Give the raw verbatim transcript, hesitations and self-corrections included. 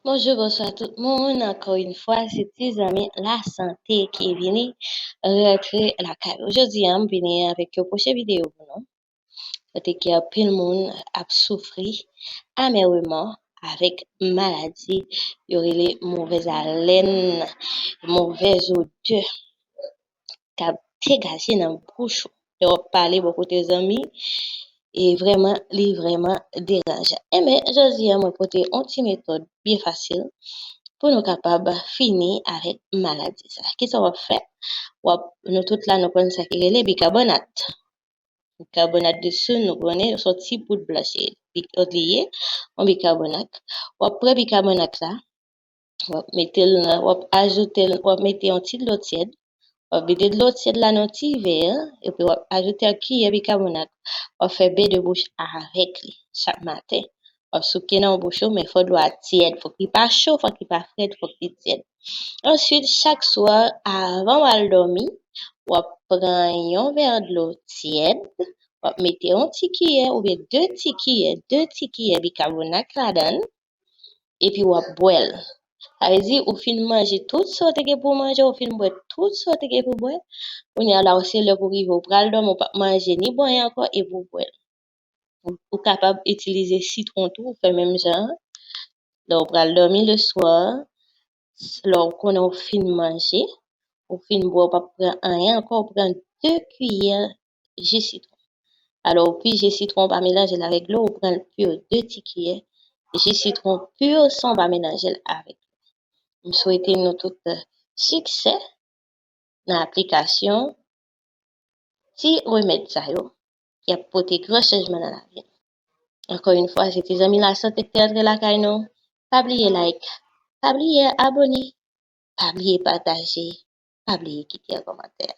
Bonjou, bonswa tout moun. Ankò yon fwa, se ti zanmi lasante ki vini rantre lakay ou. Jodi a, m vini avèk yon pwochen videyo pou nou. Kote ke anpil moun ap soufri amèreman avèk maladi yo rele movèz alèn, movèz odè k ap degaje nan bouch ou. Lè w ap pale bò kote zanmi, e vrèman, li vrèman deranjan. Enben, jodi a, mwen pote yon ti metòd byen fasil pou nou kapab fini avèk maladi sa. Kisa w ap fè? W ap, nou tout la, nou konn sa ki rele bikabonat. Bikabonat de sod, nou konnen, se yon ti poud blanch li ye, yon bikabonat. W ap pran bikabonat la, w ap mete l nan, w ap ajoute l, w ap mete yon ti dlo tyèd, w ap vide dlo tyèd la nan yon ti vè, epi w ap ajoute yon kiyè bikabonat, w ap fè ben de bouch avèk li chak maten. W ap souke nan bouch ou, men fò dlo a tyèd, fòk li pa cho, fòk li pa frèt, fòk li tyèd. Answit, chak swa, avan w al dòmi, w ap pran yon vè dlo tyèd, w ap mete yon ti kiyè oubyen de ti kiyè, de ti kiyè bikabonat ladan l, epi w ap bwè l. Sa vle di, ou fin manje tout sa w te gen pou w manje, ou fin bwè tout sa w te gen pou w bwè. Kounye a la, se lè pou rive, ou pral dòmi, ou p ap manje ni bwè ankò, epi w bwè l. Ou, ou kapab itilize sitwon tou, ou fè menm jan an. Lè ou pral dòmi leswa, lè ou konnen ou fin manje, ou fin bwè, ou p ap pran anyen ankò, ou pran de kiyè ji sitwon. Alò, ou pije sitwon, ou pa melanje l avèk dlo, ou pran l pi, de ti kiyè ji sitwon pi, san w pa melanje l avèk dlo. M swete nou tout siksè nan aplikasyon ti remèd sa yo, y ap pote gran chanjman nan lavi nou. Ankò yon fwa, se ti zanmi lasante ki te rantre lakay nou. Pa bliye like, pa bliye abòne, pa bliye pataje, pa bliye kite yon kòmantè.